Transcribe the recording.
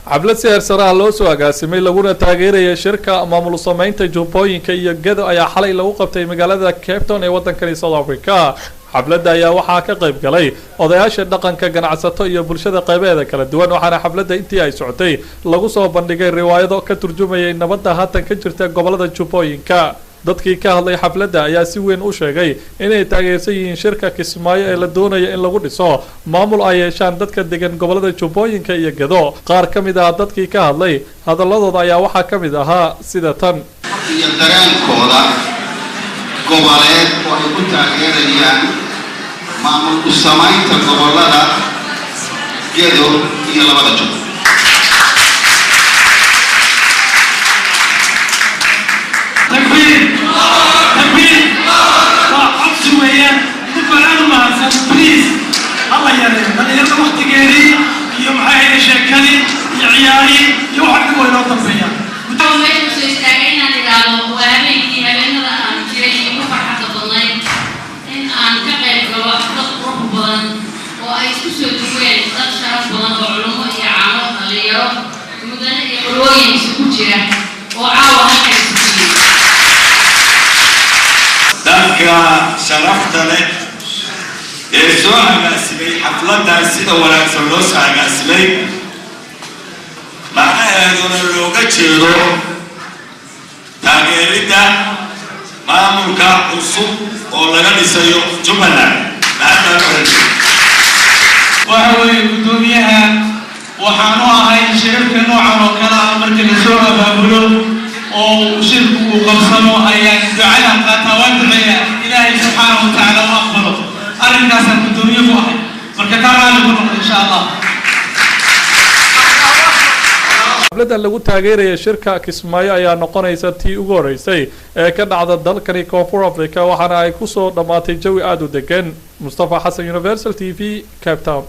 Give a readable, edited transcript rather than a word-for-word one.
Xaflad si heersaraha loo soo agaasimay laguna taageeraya shirka maamul sameynta Jubbooyinka iyo Gedo ayaa xalay lagu qabtay magaalada Cape Town ee waddankani South Africa. Xafladda ayaa waxaa ka qayb galay odayaasha dhaqanka, ganacsato iyo bulshada qaybaheeda kala duwan, waxaana xafladda intii ay socotay lagu soo bandhigay riwaayado ka turjumayay nabadda haatan ka jirta gobolada Jubbooyinka. Dadkii ka hadlay xafladda ayaa si weyn u sheegay inay taageersan yihiin shirka Kismaayo ee la doonayo in lagu dhiso maamul ay yeeshaan dadka degan gobolada Jubbooyinka iyo Gedo. Qaar ka mid ah dadkii ka hadlay hadaladooda ayaa waxaa ka mid ahaa sida tan: iyo dareenkooda goboleed oo ay ku taageerayaan maamul u samaynta gobollada Gedo iyo labada Jubbo. Takbiir, takbiir! Waa codsi weeyaan. Idinku aad u mahadsan. Please, hala yareeyo dhalinyarada waktigeedii iyo maxay ahayd sheekadii iyo ciyaarihii iyo waxa dhan waa inoo dambeeyaan. Meesha usoo istaagay inaan idhaahdo waa habeenkii habeenada aan jiray iyo ugu farxadda badnayd in aan ka qayb galo xaflad qurux badan oo ay isku soo duween dad sharaf badan oo culummo iyo caamo, dhalinyaro, mudane iyo qolooyin isugu jira oo caawa halkan isugu yimid. Dadka sharafta leh ee soo agaasimay xafladdan sida wanaagsan loo soo agaasimay, macnaheeduna looga jeedo taageeridda maamulka cusub oo laga dhisayo Jubbaland. Maxamed Waxa weeye, guddoomiyaha waxaan u ahay shirarka noocan oo kale ah marka lasoo abaabulo oo shirku uu qabsamo ayaan ducadan qaataa, waan duceeyaa, Ilaahay subxaanahu wa tacaala u aqbalo. Arrinkaasaan guddoomiye ku ahay, marka taa raalli ku noqdo insha Allah. Xafladdan lagu taageeraya shirka Kismaayo ayaa noqonaysa tii ugu horeysay ee ka dhacda dalkani Koonfur Africa, waxaana ay kusoo dhammaatay jawi aada u degan. Mustafa Xasan, Universal TV, Cape Town.